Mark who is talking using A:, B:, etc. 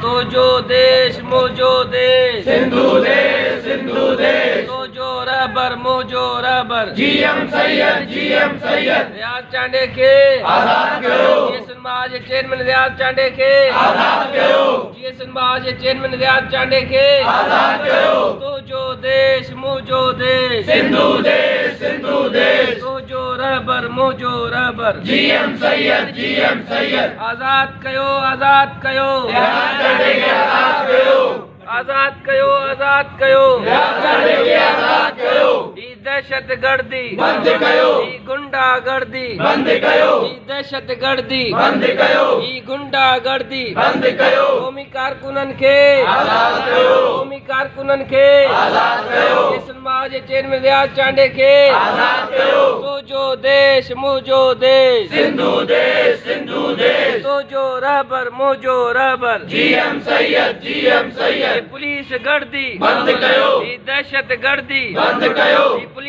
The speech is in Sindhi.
A: تنهنجو ديش منهنجو ديش،
B: سنڌو ديش سنڌو ديش،
A: تنهنجو رهبر منهنجو رهبر،
B: G M Syed G M Syed,
A: Riaz Chandio کي
B: آزاد ڪيو،
A: جي ايس ماء جي چيئرمين رياض چانڊيي کي
B: آزاد ڪيو،
A: جي ايس ماء جي چيئرمين رياض چانڊيي کي
B: آزاد ڪيو،
A: تنهنجو ديش منهنجو ديش،
B: سنڌو ديش سنڌو ديش،
A: تنهنجو رهبر منهنجو رهبر،
B: G M Syed G M Syed,
A: آزاد ڪيو آزاد ڪيو،
B: رياض چانڊيي کي آزاد ڪيو،
A: آزاد ڪيو آزاد ڪيو،
B: رياض چانڊيي کي آزاد ڪيو،
A: هي دهشت گردي
B: بند ڪيو،
A: هي گنڊا گردي
B: بند ڪيو،
A: هي دهشت گردي
B: بند ڪيو،
A: هي گنڊا گردي
B: بند ڪيو،
A: قومي ڪارڪنن کي
B: آزاد ڪيو،
A: قومي ڪارڪنن کي
B: آزاد ڪيو،
A: جيسن ماء جي چيئرمين رياض چانڊيي کي
B: آزاد ڪيو،
A: تنهنجو ديش منهنجو ديش،
B: سنڌو ديش سنڌو ديش،
A: تنهنجو رهبر منهنجو رهبر،
B: G M Syed G M
A: هي
B: سيد،
A: پوليس گردي
B: بند ڪيو،
A: هي دهشت گردي
B: بند ڪيو،
A: هي پوليس